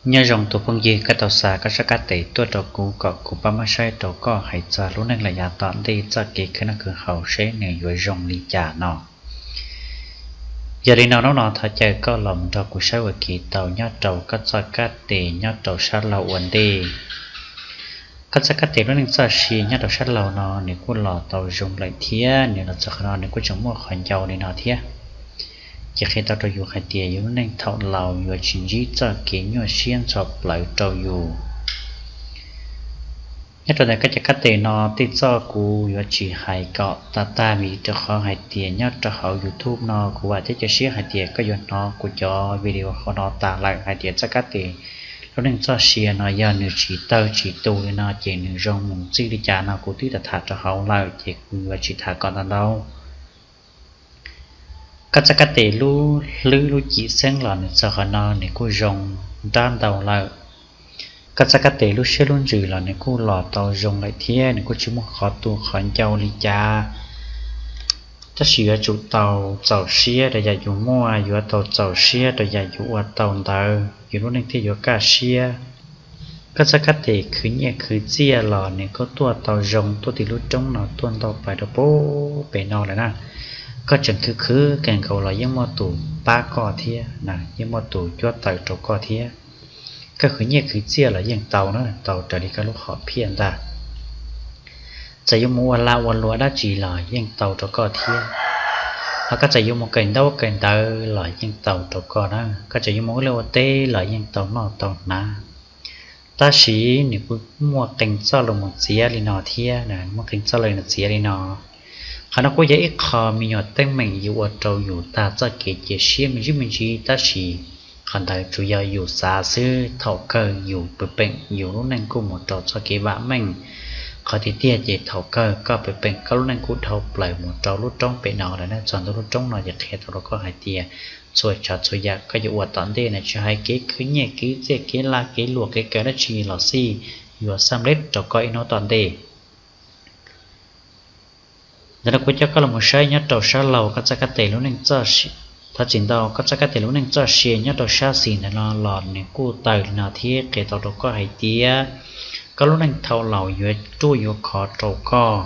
Nyob zoo tus phooj ywg, koj tau xa koj sab kab tes tuaj rau kuv kom kuv pab muab saib rau koj hais txog lub neej lawm yav tom ntej txoj kev khwv noj khwv haus seb nws yuav zoo li cas no. Yog li no hnub no thov caw koj los mus nrog kuv saib ua ke tau nyob rau koj txoj kab tes nyob rau sab laug ua ntej. Koj txoj kab tes lub neej txoj sia nyob rau sab laug no nws kuj los tau zoo lawm thiab, nws los txog qhov no nws kuj tseem muaj qhov ncau li no thiab. Ces qhia tau rau yus hais tias yus lub neej thaum laus yuav tsis ntsib txoj kev nyuaj siab ntxhov plawv rau yus. Nyob rau ntawm koj cov kab tes no tej txoj kuv yuav tsis hais kom tag tag vim rau qhov hais tias nyob rau hauv YouTube no kuv vam thiab cia siab hais tias koj yuav hnov kuv cov video qhov no tas lawm hais tias txoj kab tes lub neej txoj sia no yog nws tsis tawg tsis tu li no ces nws zoo mus txij li cas no kuv twb tham tham rau hauv lawm ces kuv yuav tsis tham kom ntau ntau. Koj txoj kab tes lub hlwb lub cim xeeb los nws txog qhov no nws kuj zoo nrab ntau lawm. Koj txoj kab tes lub siab lub ntsws los nws kuj los tau zoo lawm thiab, nws kuj tsis muaj qhov tu qhov ncau li cas. Tab sis yuav tsum tau txaus siab rau yam yus muaj, yuav tau txaus siab rau yam yus ua tau ntawd yus lub neej thiaj yuav kaj siab. Koj txoj kab tes khwv nyiaj khwv txiaj los nws kuj tuaj tau zoo tuaj tim lub roob no tuaj ntau pais rau pem no lawm na. Koj tseem khwv khwv kawg nkaus los yeej muaj tus pab koj thiab, yeej muaj tus cuab taws rau koj thiab. Koj khwv nyiaj khwv txiaj los yeej tau na, tau raws li koj lub hom phiaj ntag. Txawm yuav mus ua lag ua luam dab tsi los yeej tau rau koj thiab. Ho koj txawm yuav mus kawm ntaub kawm ntawv los yeej tau rau koj na, koj txawm yuav mus ua liaj ua teb los yeej tau noj tau hnav. Tab sis nws kuj muaj qee txoj los mus txiav li no thiab, muaj qee txoj los txiav li no. Qhov no kuj yog ib qho me nyuam teeb meem yuav ua rau yus tag txoj kev cia siab me ntsis me ntsis, tab sis qhov ntawd tsuas yog yus xav xwb, thaum kawg yus pw peem yus lub neej kuj mus rau txoj kev vam meej. Qhov tiag tiag ces thaum kawg koj pw peem koj lub neej kuj dhau plaws mus rau lub roob pem no lawm na, txog ntua lub roob no ces qhia tau rau koj hais tias txhua tsav txhua yam koj yuav ua tom ntej na, tsis hais kev khwv nyiaj kev txiaj kev lag kev luam kev kawm dab tsi los xij yuav xab leb rau koj ib hnub tom ntej. Ntawm no kuv coj koj los mus saib nyob rau sab laug koj txoj kab tes lub neej txoj, thov txim ntau, koj txoj kab tes lub neej txoj sia nyob rau sab xis ntawm no los nws kuj tawm li no thiab qhia tau rau koj hais tias koj lub neej thaum laus yuav ruaj yuav khov rau koj.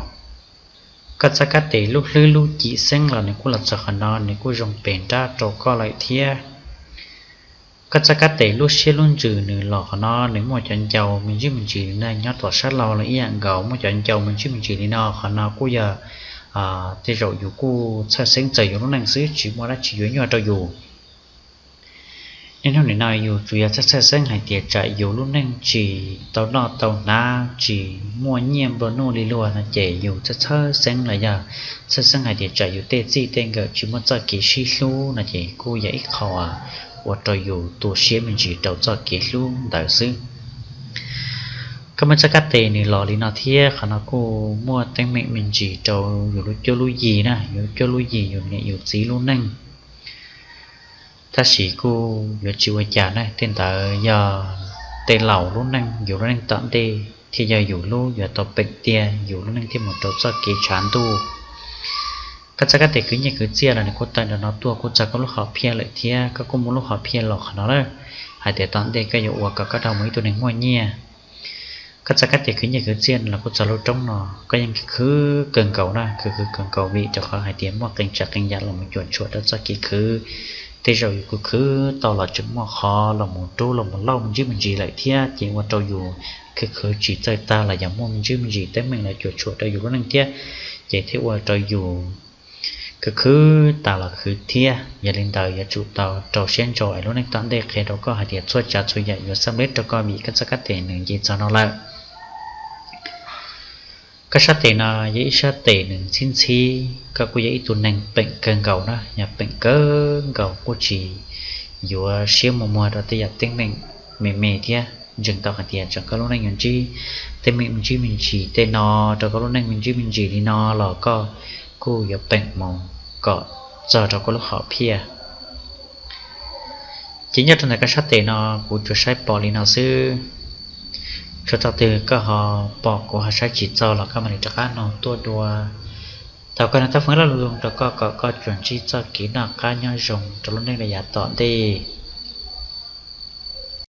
Koj txoj kab tes lub hlwb lub cim xeeb los nws kuj los txog qhov no nws kuj zoo pes nrab rau koj lawm thiab. Koj txoj kab tes lub siab lub ntsws nws los qhov no nws muaj cov ncau me ntsis me ntsis li na, nyob tom sab laug los ib yam nkaus muaj cov ncau me ntsis me ntsis li no, qhov no kuj yog tej zaum yus kuj txhawj xeeb txog yus lub neej xwb tsis muaj dab tsi yuav nyuaj rau yus. Niaj hnub nim no yus tsuas yog txhawj txhawj xeeb hais tias tsam yus lub neej tsis tau noj tau hnav tsis muaj nyiaj nplua nuj li luag no ces yus txhawj txhawj xeeb los yog txhawj xeeb hais tias tsam yus tej txij tej nkawm tsis muaj txoj kev sib hlub no ces kuj yog ib qho ua rau yus tu siab me ntsis rau txoj kev hlub ntawd xwb. Koj muaj txoj kab tes nws los li no thiab qhov no kuj muaj teeb meem me ntsis rau yus lub cuab lub yig na, yus lub cuab lub yig yus niam yus txiv lub neej. Tab sis kuj yuav tsis ua cas na, tej ntawd yog tej laus lub neej, yus lub neej tom ntej thiaj yog yus lub yuav tau peem tiag, yus lub neej thiaj mus rau txoj kev tshav ntuj. Koj txoj kab tes khwv nyiaj khwv txiaj los nws kuj tawm ntawm no tuaj kuj txog koj lub hom phiaj lawm thiab, koj kuj muaj lub hom phiaj los qhov no lawm hais tias tom ntej koj yuav ua kom koj dhau mus ib tug neeg muaj nyiaj. Koj txoj kab tes khwv nyiaj khwv txiaj los kuj txog lub roob no koj yeej khwv khwv kawg nkaus na, khwv khwv kawg nkaus vim rau qhov hais tias muaj qee tsav qee yam los mus cuam tshuam rau txoj kev khwv. Tej zaum yus khwv khwv tau los tseem muaj qhov los mus rub los mus lauj me ntsis me ntsis lawm thiab ces ua rau yus khwv khwv tsis txawj tag los yog muaj me ntsis me ntsis teeb meem los cuam tshuam rau yus lub neej thiab, ces thiaj ua rau yus khwv khwv tas los khwv thiab. Yog li ntawd yuav tsum tau rau siab ntso es lub neej tom ntej qhia rau koj hais tias txhua tsav txhua yam yuav xab leb rau koj vim koj txoj kab tes nws nce txog no lawm. Koj sab tes no yog ib sab tes nws ntxhib ntxhib, koj kuj yog ib tug neeg peem kawg nkaus na, yog peem kawg nkaus kuj tsis yuav siab muag muag rau tej yam teeb meem me me thiab. Ntseeg tau hais tias tseem koj lub neej yuav ntsib teeb meem me ntsis me ntsis tej no rau koj lub neej me ntsis me ntsis li no los koj kuj yuav peem mus kom txog rau koj lub hom phiaj. Ces nyob rau ntawm koj sab tes no kuv tsuas saib pom li no xwb. Tsuas txog twg koj ho pom kuv ho saib tsis txog los koj mam li rov qab nug tuaj dua. Thov koj nug tau foom ib lo lus zoo rau koj kom koj tsuas ntsib txoj kev noj qab nyob zoo rau lub neej rau yav tom ntej.